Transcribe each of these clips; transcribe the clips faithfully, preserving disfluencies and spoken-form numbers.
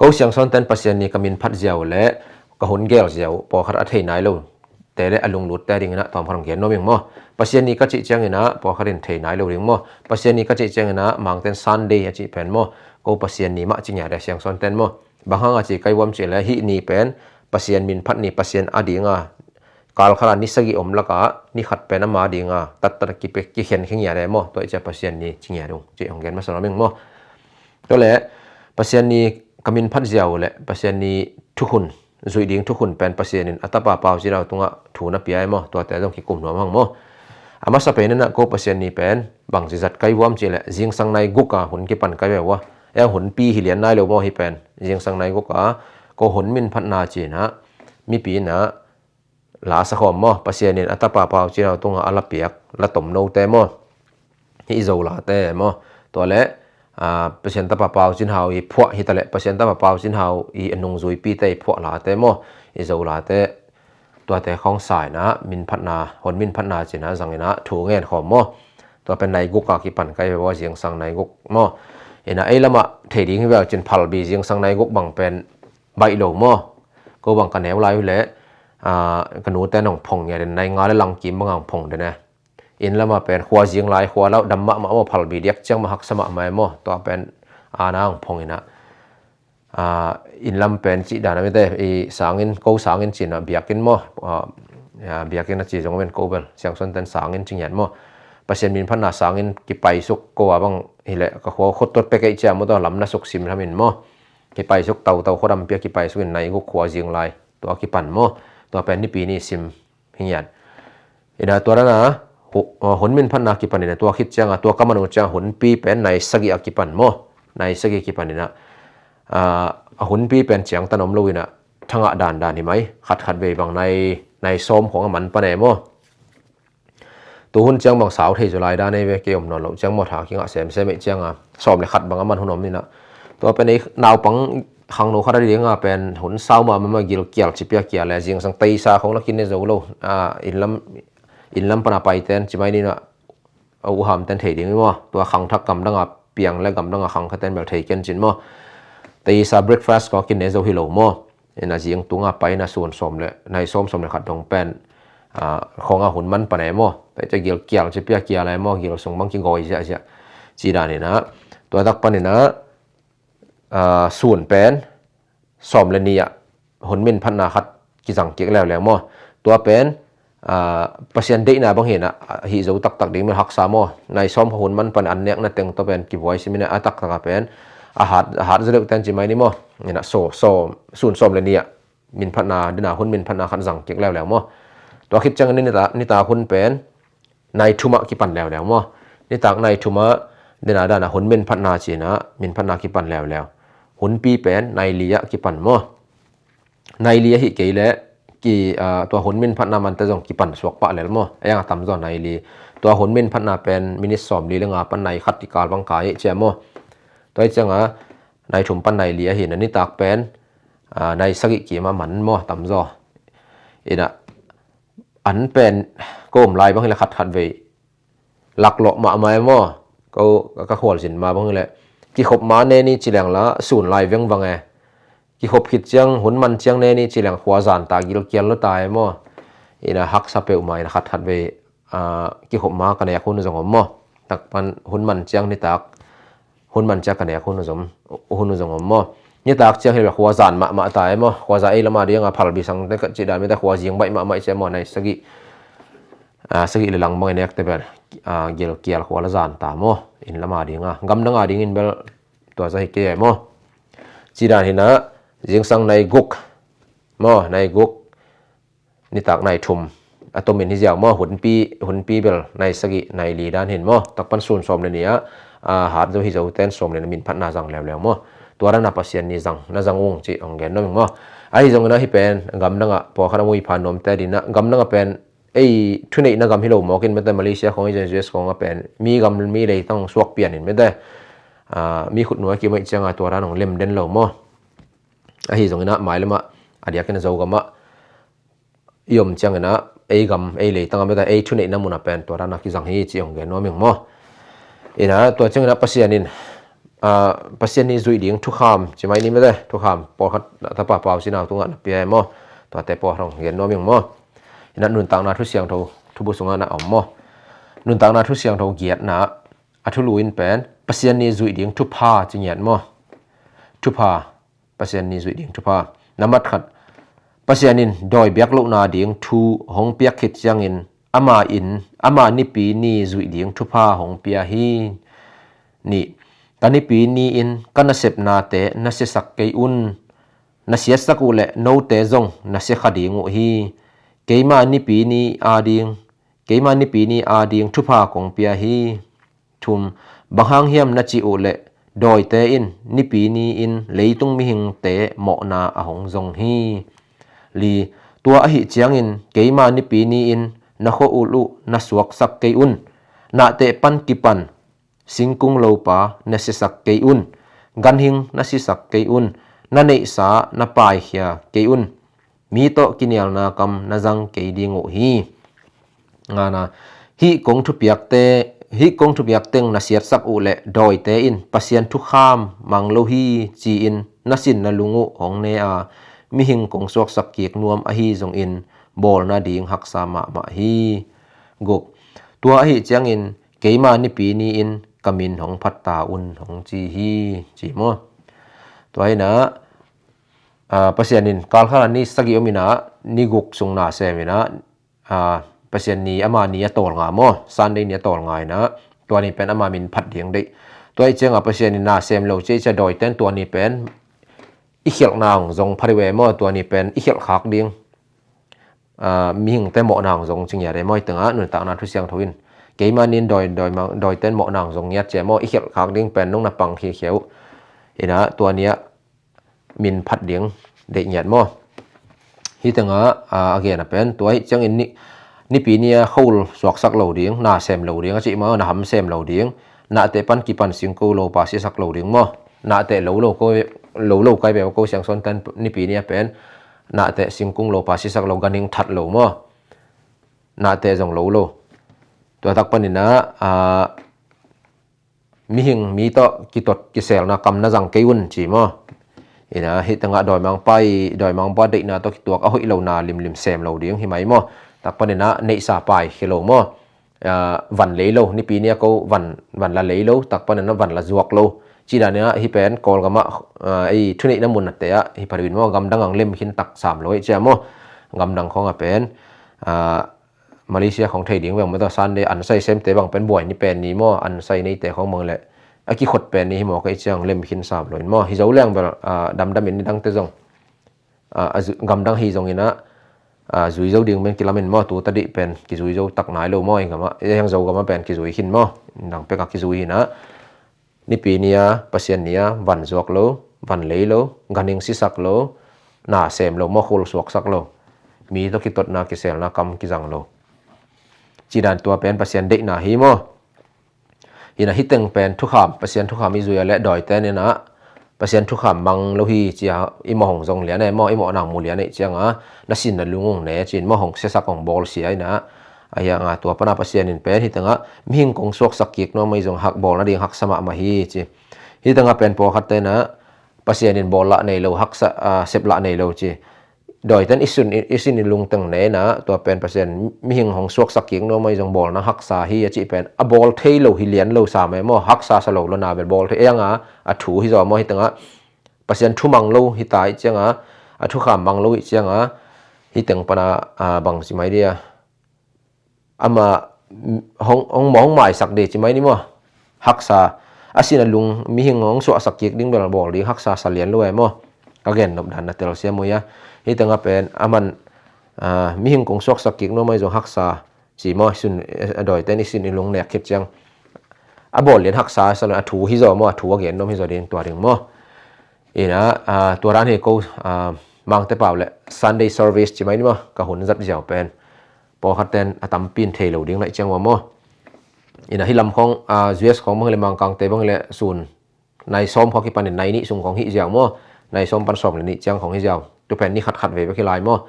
Ko Siangsawn ten Pasian ni ka min phat ziau le ka hun gel ziau pawlkhat a thei nai lo te le a lunglut te dingin ah tawmkhat hong gen nuam ing maw? Pasian ni ka cih ciangin ah pawlkhat in thei nai lo ding maw? Pasian ni ka cih ciangin ah Mangten Sunday a cih pen maw? Ko Pasian ni mah ci ngiat e Siangsawn ten maw? Bang hang a ci kai vuam cih le hih ni pen Pasian min phat ni, Pasian a dinga kalkhala ni sagih om laka ni khat pen ama dinga tattat a kipe kikhen khe ngiat e maw? Tua i cia Pasian ni ci ngiat ung cih hong gen masa nuam ing maw? Tua le Pasian ni ka min phat ziau le Pasian ni thukhun, zuih ding thukhun pen Pasian in a tapa Pau Cin Hau tungah thu na pia e maw? Tuate zong kikum nuam hang maw? A masa pen inah ko Pasian ni pen bang zizat kai vuam cih le zingsang nai guk a hun kipan kai ve ua. E hunpi hi lian nai lo maw hih pen? Zingsang nai guk a ko hun min phatna cinah mipi inah la sa khawm maw? Pasian in a tapa Pau Cin Hau tungah a la piak la tom note maw? Hih i Zolate maw? Tua le Pasian tapa Pau Cin Hau i phuah hi ta le Pasian tapa Pau Cin Hau i a nungzuipite i phuah late maw? I Zolate tuate khawng sa inah min phatna, hun min phatna cinah zang inah thu ngen khawm maw? Tua pen nai guk a kipan kai ve ua, zingsang nai guk maw? Inah ei lamah thei ding hi ve cin phalbi zingsang nai guk bang pen baih lo maw? Ko bang ka neu lai uh le ka nute nong phong ngiat in nai nga le lang kim bang ang phong den e. Inn lama pen khua zing lai khua lauh dam mahmah maw, phalbi diak ciang mah haksa mahmah e maw? Tua pen ana ang phong inah inn lam pen cih dan a mite i sangin, ko sangin cinah biakinn maw? Biakinn a ci zong ven ko bel Siangsawn ten sangin ci ngiat maw? Pasian min phatna sangin kipaisuk ko a bang hileh ka khua khut tot pek ei cia maw? Tua lam na suk sim lam in maw? Kipaisuk tautau khuadam pia kipaisuk in nai guk khua zing lai tua kipan maw? Tua pen nipi ni sim hi ngiat. Inah tua dana hun min phatna kipan inah tua khit cianga tua ka man uh cianga hunpi pen nai sagih a kipan maw? Nai sagih kipan inah a hunpi pen ciangtan om lo inah thangah dandan hi mai, khatkhat vei bang nai, nai sawm khawng a man pan e maw? Tuhun ciang bang sau thei zaw lai dan ei ve, kei om nawn loh ciang maw, tha kingah semsem ei cianga sawm le khat bang a man hun om inah tua pen ei naupang khangno khat a dinga pen hun sau mahmah, gilkial ci pia kial le zingsang teisa khawng la kine zo lo. Inn lam, inn lam pana paiten ci mai ninah a uh hamten thei ding i maw? Tua khangthak gamdanga piang le gamdanga khangkhaten bel thei ken cin maw? Teisa breakfast khawng a kine zo hi lo maw? Inah zing tunga pai inah sun sawm le nai sawm, sawm le khat dong pen khawng a hun man pan e maw? Tua i cia gilkial ci pia kial e maw? Gil sung bang kigawi ziahziah ci dan inah tua tak pan inah sun pen sawm le ni ah hun min phatna khat kizang kik leuleu maw? Tua pen Pasian deihna bang hinah hih zo taktak ding mel haksa maw? Nai sawm kha hun man pan an nekna teng tua pen kivuai sim inah a taktak a pen a hat, a hat zaw deuh ten ci mai ni maw? Inah so, so, sun sawm le ni ah min phatna dena hun min phatna khat zang kik leuleu maw? Tua khit ciangin nitak, nitak hun pen nai thum ah kipan leuleu maw? Nitak nai thum ah dena dana hun min phatna cinah min phatna kipan leuleu. Hunpi pen nai li ah kipan maw? Nai li ahi kei le ki, tua hun min phatna mante zong kipan suak pah lel maw? A iang a tam zaw nai li. Tua hun min phatna pen minit sawm li le nga pan nai khat i kal bang kai cia maw? Tua i cianga nai thum pan nai li ahi na nitak pen nai sagih kim a man maw? Tam zaw. Inah an pen ko om lai bang hile khatkhat vei laklawh mahmah e maw? Ko ka khualzin ma bang hile kikhop ma ne ni ci leng la sun lai vengvang e. Kikhop khit ciang hun man ciang ne ni ci leng khua zan ta, gilkial lo ta e maw? Inah haksa peuhmah inah khatkhat vei kikhop ma ka nek hun zong om maw? Takpan hun man ciang nitak hun man ciang ka nek hun zong, hun zong om maw? Nitak ciang hi le khua zan mahmah ta e maw? Khua zan ei lama dinga phalbi sangte ka cih dan mite khua zing baih mahmah i ci e maw? Nai sagih, sagih le lang bang i nekte bel gilkial khua la zan ta maw? Inn lama dinga, gamdanga dingin bel tua za hi kei e maw? Ci dan hinah zingsang nai guk maw? Nai guk nitak nai thum a tomin hi ziau maw? Hunpi, hunpi bel nai sagih nai li dan hin maw? Takpan sun sawm le ni ah hat zo hi zo ten sawm le ni min phatna zang leuleu maw? Tua dana Pasian ni zang na zang ung cih hong gen nuam ing maw? Ahi zongin ah hih pen gamdangah pawlkhat a muipha nuamte dinah gamdangah pen ei thuneihna gam hi lo mawkin mete Malaysia khawng i zong U S khawng a pen mi gam mi leitang suak pianin mete mi khutnuai kim aih cianga tua dan hong lem den lo maw? Ahi zongin ah mailamah a diakin a Zogamah i om ciangin ah ei gam ei leitang a mete ei thuneihna mun a pen tua dan a kizang hi cih hong gen nuam ing maw? Inah tua ciangin ah Pasian in Pasian ni zuih ding thukham ci mai ni mete, thukham pawlkhat na tapa pau sinau tungah na pia e maw? Tuate pawlkhat hong gen nuam ing maw? Ina nuntakna thu siangtho thubu sungah na om maw? Nuntakna thu siangtho giatna a thulu in pen Pasian ni zuih ding thupha ci ngiat maw? Thupha, Pasian ni zuih ding thupha. Namat khat, Pasian in dawi biak lohna ding thu hong piak khit ciangin ama in ama nipi ni zuih ding thupha hong pia hi. Nih, ka nipi ni in ka nasepnate na siasak kei un. Na siatsak uh leh note zong na siakha ding uh hi. Keima nipi ni a ding keima nipi ni a ding thupha kong pia hi. Thum, bang hang hiam na cih uh leh dawite in nipi ni in leitung mihingte mawhna a hong zong hi. Li, tua ahih ciangin keima nipi ni in na khua-ul uh na suaksak kei un. Nahteh pan kipan singkung lopa na siasak kei un. Ganhing na siasak kei un. Na neihsa na paikhia kei un. Mi tawh kinialna kam na zang kei ding uh hi. Ngana, hih kong thupiakte, hih kong thupiak teng na siatsak uh leh dawite in Pasian thukham mang lo hi ci-in na sin na lung uh hong ne a, mihing kong suaksak kik nuam ahi zongin bawl nading haksa mahmah hi. Guk, tua ahih ciangin keima nipi ni in ka min hong phat ta un hong ci hi, ci maw? Tua hi inah, Pasian in kalkhala ni sagih om inah, ni guk sung na sem inah, Pasian ni ama ni a tawlnga maw, Sunday ni a tawlnga inah, tua ni pen ama min phat ding deih. Tua ahih ciangah Pasian in na sem lo ci ahih ciah dawite in tua ni pen i khialhna hong zong pha dih ve maw, tua ni pen i khialhkhak ding. Mihingte mawhna hong zong ci ngiat e maw, hih tengah nuntakna thu siangtho in. Keima ni in dawi, dawi mang, dawite in mawhna hong zong ngiat ci e maw, i khialhkhak ding pen nong na pang khiakhia uh. Inah tua ni ah min phat ding deih ngiat maw? Hih tengah a gen a pen, tua ahih ciangin ni, nipi ni a khua-ul suaksak lo ding, na sem lo ding a cih maw, na ham sem lo ding. Nahteh pan kipan singkung lopa siasak lo ding maw? Nahteh lo lo ko, lo lo kai beh ko, Siangsawn ten nipi ni a pen nahteh singkung lopa siasak lo, ganhing that lo maw? Nahteh zong lo lo. Tua tak panin ah, mihing mi tawh kitot kiselna kam na zang kei un ci maw? Inah hih tengah dawimangpa i, dawimangpa deihna tawh kituak a hoih lona limlim sem lo ding hi mai maw? Tak panin ah neihsa paikhia lo maw? Van lei lo, nipi ni a ko van, van la lei lo, tak panin ah van la zuak lo. Ci dan inah hih pen Kawlgamah ei thuneihna mun a te ah hi pha dih uh in maw, gamdang ang lem khin tak sam lo hi cia maw? Gamdang khawng a pen Malaysia khawng thei ding veng maw, tua Sunday an sai semte bang pen buai ni pen ni maw, an sai neite khawng bang le a kikhot pen ni hi maw, ka i ciang lem khin sam lo in maw, hi zo leng bel damdam in ni dangte zong gamdang hi zong inah zui zo ding pen kilam in maw, tu tadih pen kizui zo tak nai lo maw, i gamah, i heng Zogamah pen kizui khin maw, dang pek a kizui hi inah. Nipi ni a, Pasian ni a, van zuak lo, van lei lo, ganhing siasak lo, na sem lo maw, khua-ul suaksak lo, mi tawh kitotna kiselna kam kizang lo. Ci dan tua pen Pasian deihna hi maw? Inah hih teng pen thukham, Pasian thukham i zui a leh dawite in inah Pasian thukham mang lo hi ci a, i mawh hong zong lian e maw, i mawhna hong mu lian e ciangah na sin na lung hong ne ci-in maw, hong siasak hong bawlsia inah. Ahi hangah tua pana Pasian in pen hih tengah mihing kong suaksak kik nuam ahi zong hak bawl nading haksa mahmah hi ci. Hih tengah pen pawlkhatte inah Pasian in bawl lah nei lo, haksa, sep lah nei lo ci. Dawite in i sin, i sin i lung teng ne inah, tua pen Pasian mihing hong suaksak kik nuam ahi zong bawlna haksa hi a cih pen a bawl thei lo hi lian lo sam e maw, haksa sa lo lo na bel bawl thei, ei hangah a thu hi zaw maw, hih tengah Pasian thu mang lo hi ta i ciangah, a thukham mang lo i ciangah, hih teng pana bang ci mai dia, ama hong, hong, hong maisak dih ci mai ni maw? Haksa, a sin a lung mihing hong suaksak kik ding bel bawl ding haksa sa lian lo e maw? Ka gen nop dan na telsiam uh ia. Hih tengah pen aman mihing kong suaksak kik nuam ahi zong haksa ci maw, sun a dawite in i sin i lung nek khit ciang a bawl lian haksa sa lo, a thu hi zaw maw, a thu a gen nuam hi zaw ding tua ding maw? Inah tua dan hi ko, Mangte pau le Sunday service ci mai ni maw, ka hun zat ziau pen pawlkhatte in a tampi in thei lo ding na i ciang uh a maw? Inah hih lam khawng, U S khawng bang le Mangkangte bang le sun nai sawm khawng kipanin nai nih sung khawng hih ziau maw? Nai sawm pan sawm le nih ciang khawng hih ziau. Tu pen ni khatkhat veve khi lai maw?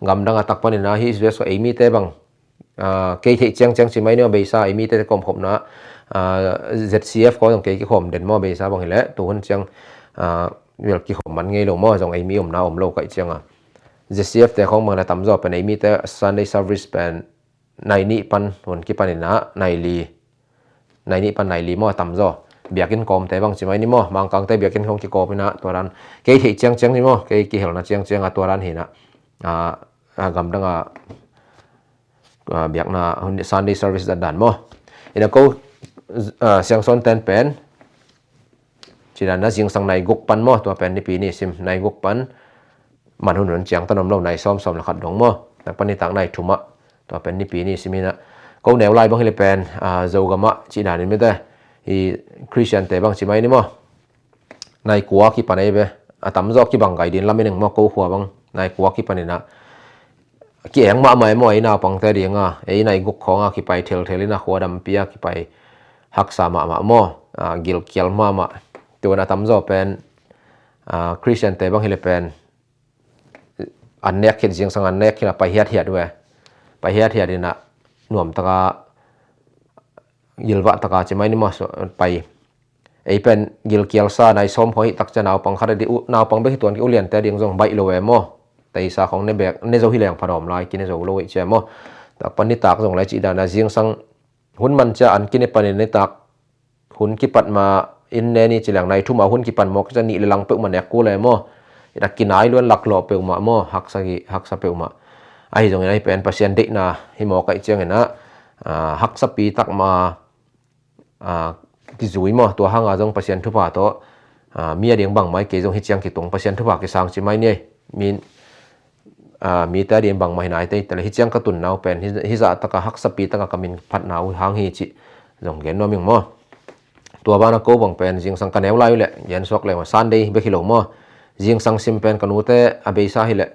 Gamdang a tak panin ah hih U S khawng ei mite bang kei theih ciangciang ci mai ni maw, beisa ei mite kawmkhopna ah, Z C F khawng zong kei kikhawm den maw, beisa bang hileh tu hun ciang, ah, bel kikhawm man ngei lo maw, zong ei mi omna om lo ka hih cianga Z C F te khawng bang le tamzaw pen ei mite Sunday service pen nai nih pan hun kipan inah nai li, nai nih pan nai li maw, tamzaw. Biakinn kawmte bang ci mai ni maw, Mangkangte biakinn khawng kikawm inah tua dan kei theih ciangciang ni maw, kei kihelna ciangcianga tua dan hinah, ah, ah, gamdanga, ah, biakna hun Sunday service zat dan maw. Inah ko, ah, Siangsawn ten pen ci dan a zingsang nai guk pan maw, tua pen Nipi ni sim nai guk pan man hun hun ciang tan om lo, nai sawm, sawm le khat dong maw. Tak pan nitak nai thum ah, tua pen Nipi ni sim inah. Ko neu lai bang hileh pen, ah, Zogamah ci dan in mite, hi Christian te bang ci mai ni maw, nai kua kipan ei ve. A tamzaw kibang gai din lam in eng maw, ko khua bang nai kua kipan inah ki-eng mahmah ei maw, ei naupangte dinga, ei nai guk khawnga kipai thelthel inah, khuadampi a kipai haksa mahmah maw, ah, gilkial mahmah. Tuan a tamzaw pen, ah, Christian te bang hileh pen an nek khit, zingsang an nek khit a pai hiathiat ve. Pai hiathiat inah nuamtaka, gilvah taka ci mai ni maw, pai. Ei pen gilkialsa nai sawm khawng hih tak ciang naupang khat a di uh, naupang bek hi tuan ki uliante ding zong baih lo e maw. Teisa khawng ne bek, ne zo hileng pha dawm lai, kine zo lo ei cia maw. Tak pan nitak zong lai ci dan a zingsang hun man cia an kine panin nitak hun kipat ma in ne ni ci leng nai thum a hun kipan mawk cia nih le lang peuhmah nek kul e maw. Ina kinai luan laklawh peuhmah maw, haksa hi, haksa peuhmah. Ahi zongin ahi pen Pasian deihna hi mawk ahi ciangin ah, ah, haksapi tak ma, ah, kizui maw, tua hanga zong Pasian thupha tawh, ah, mi a ding bangmah hi kei zong hi ciang kitung Pasian thupha kisang ci mai ni. Min, ah, mite a ding bangmah hi nai tei tale hi ciang ka tunna uh pen hi, hi zah taka haksapi taka ka min phatna uh hang hi cih zong gen nuam ing maw. Tua bana ko bang pen zingsang ka neu lai uh leh gen suak leh maw, Sunday bek hi lo maw. Zingsang sim pen ka nute a beisa hi leh,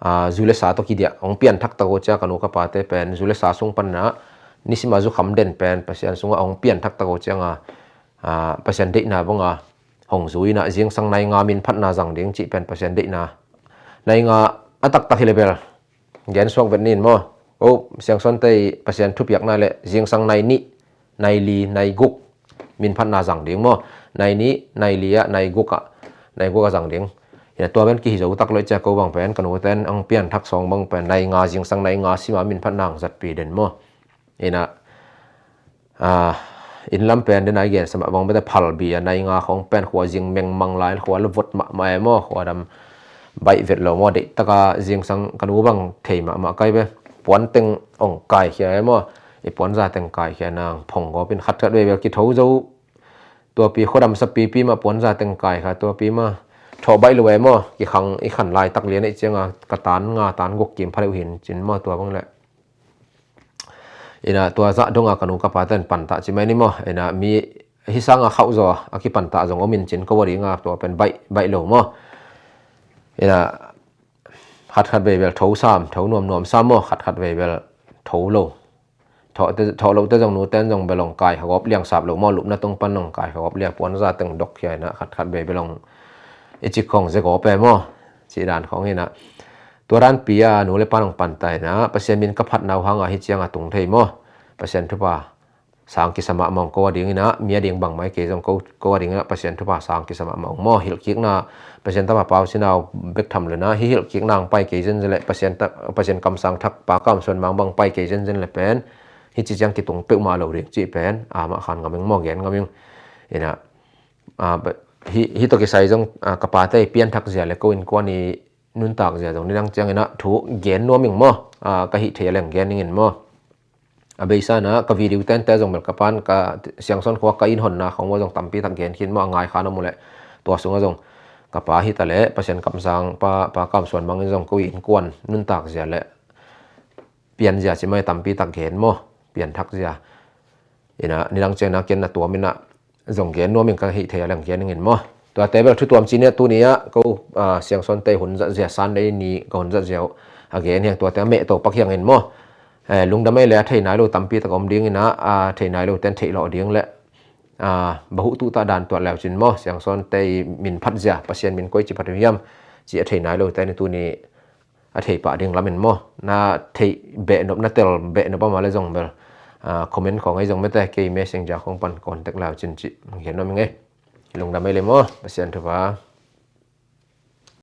ah, zu le sa tawh kidiah hong pianthak tak uh cia ka nu ka pate pen zu le sa sung panna nisima zu kham den pen Pasian sungah hong pianthak tak uh cianga, ah, Pasian deihna banga hong zui inah zingsang nai nga min phatna zang ding cih pen Pasian deihna. Nai nga a taktak hi le bel gen suak vet nin maw. Ko Siangsawn tei Pasian thupiakna le zingsang nai nih, nai li, nai guk min phatna zang ding maw. Nai nih, nai li ah, nai guk ah, nai guk ah zang ding. Ina tua pen kihi zo tak lo cia ko bang pen ka nu ten ang pianthak sawng bang pen nai nga, zingsang nai nga sima min phatna ang zatpi den maw. Ina, ah, inn lam pen den ai gen sama bang bete phalbi a nai nga khawng pen khua zing mengmang lai, khua luvot mahmah e maw, khua dam baih vet lo maw, deih taka zingsang ka nu bang thei mahmah kai ve. Puan teng ong kaikhia e maw, i puanza teng kaikhia nang phong gawpin khatkhat vei vel kitho zo. Tuapi khuadam sapipi mah puanza teng kaikha, tuapi mah thawh baih lo e maw, kikhang i khan laitak lian ei cianga ka tan nga tan guk kim pha deuh hin cin maw, tua bang le. Ina tua zah donga ka nu ka pa ten pantah ci mai ni maw. Ina mi hi sanga khauh zaw a kipantah zong om in cin ko a dinga tua pen baih, baih lo maw. Ina khatkhat vei bel tho sam, tho nuamnuam sam maw, khatkhat vei bel tho lo. Thawh te, thawh lo te zong nu ten zong bel ong kai kha gawp liang sap lo maw, lupna tung pan ong kai kha gawp liang puanza teng dok khia ina khatkhat vei bel ong i cik khong ze gawp e maw. Cih dan khong ina tua dan pi a nu le pan ong pantah ina Pasian min ka phatna uh hanga hi cianga tung thei maw. Pasian thupha sang kisa mahmah ung ko a dingin ah, mi a ding bangmah hi kei zong ko, ko a dingin ah Pasian thupha sang kisa mahmah ung maw. Hilhkikna Pasian tapa Pau Sinau bek tham lena hi hilhkikna ang pai kei zenzen le Pasian ta, Pasian kamsang thak Pa Kam Suan Mang bang pai kei zenzen le pen hi ci ciang kitung peuhmah lo ding cih pen amah khan ngam ing maw, gen ngam ing. Ina, ah, hi, hi tawh kisai zong, ah, ka pate pianthak zia le ko innkuan i nuntak zia zong nidang ciangin ah thu gen nuam ing maw. Ah, ka hih thei a leng gen ing in maw. A beisa na ka video tente zong bel ka pan ka Siangsawn khua ka inn honna khong maw zong tampi tak gen khin maw, a ngai khan a mu leh tua sungah zong ka pa hi ta leh Pasian kamsang pa, Pa Kam Suan Mang in zong ko innkuan nuntak zia le pian zia ci mai tampi tak gen maw, pianthak zia. Ina nidang ciang na ken na tuam ina zong gen nuam in ka hih thei a leng gen ing in maw. Tuate bel thu tuam ci nia tuni ah ko, ah, Siangsawn te hun zat zia, Sunday ni ka hun zat zia uh a gen hiang, tuate a meh to pak hiang in maw. Eh, lungdam ei le a thei nai lo tampi tak om ding ina, a thei nai lo ten theih lawh ding le, ah, bahuh tuhtah dan tuat leu cin maw, Siangsawn te i min phat zia, Pasian min koi ci phat uh hiam ci a thei nai lo ten i tuni a thei pah ding lamin maw. Na thei behnop, na tel behnop ama le zong bel Comment khawng ahi zong mete kei Messenger khawng pan contact lai un cin cih hong gen nuam ing ei. Lungdam ei le maw, Pasian thupha.